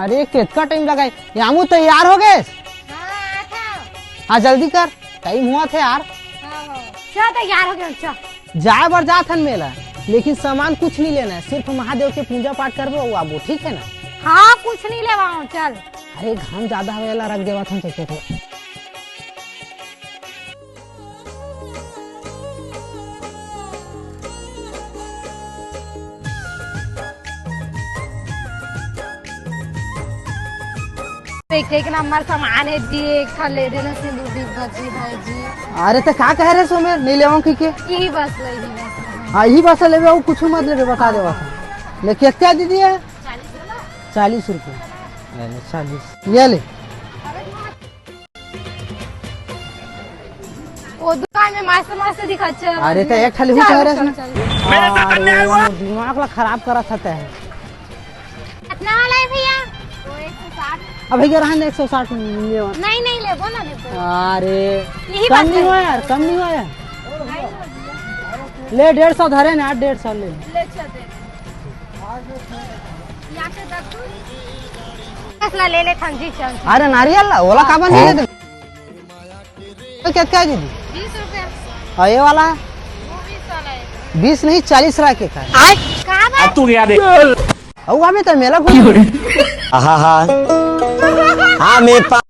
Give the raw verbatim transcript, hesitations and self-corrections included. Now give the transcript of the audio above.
देख, कतका टाइम लगाए। यामू, तैयार हो गे? हाँ, आत हँव। हाँ, जल्दी कर, टाइम होवत हे यार। हाँ, हाँ। चल, तैयार हो गे, चल। जाए बर जात हन मेला, लेकिन सामान कुछ नहीं लेना है, सिर्फ महादेव के पूजा पाठ करबो, अउ आबो, ठीक है ना? हाँ, कुछ नहीं लेवा हँव, चल। अरे, घाम ज्यादा हवे, एला रख देवत हन, चल, चल, चल। एक, एक नंबर सामान है जी, एक ठन ले देना सिंदूर डिब्बा जी, भाई जी। अरे, त का कहे रहे सोमेर, नहीं लेवा कहिके? यही बस ले, यही बस ले। हाँ, यही बस लेबे, अउ कुछ मत लेबे, बता देवत हन। ले, कितना दीदी है? चालीस रुपया। ले ले, चालीस। ये ले। वो दुकान में मस्त मस्त दिखत हे। अरे, त एक ठन लेहू चल, कहे रहे चल, ना। चल। अरे, वो दिमाग ला खराब करत हते है। कितना वाला है भैया? वो एक सौ साठ। अब भैया, रहन दे, एक सौ साठ में लेवा। नहीं, नहीं, लेबो ना, लेबो। अरे, यही कम बात नहीं है। हुआ यार, कम नहीं हुआ यार। ले, डेढ़ सौ धरे ना, डेढ़ सौ ले। ले, चल दे। यहाँ से दस फसला ले ले, थान जी, चल। अरे, नारियल ला, ओला काबर नहीं लेते? तो क्या, क्या दीदी? बीस रुपया। और ये वाला? वो बीस वाला है। बीस नहीं, चालीस रहा के का? का बात? अब तू गया देख। अउ अभी तो मेला घूम। आहा हा। हाँ, मेरे पास।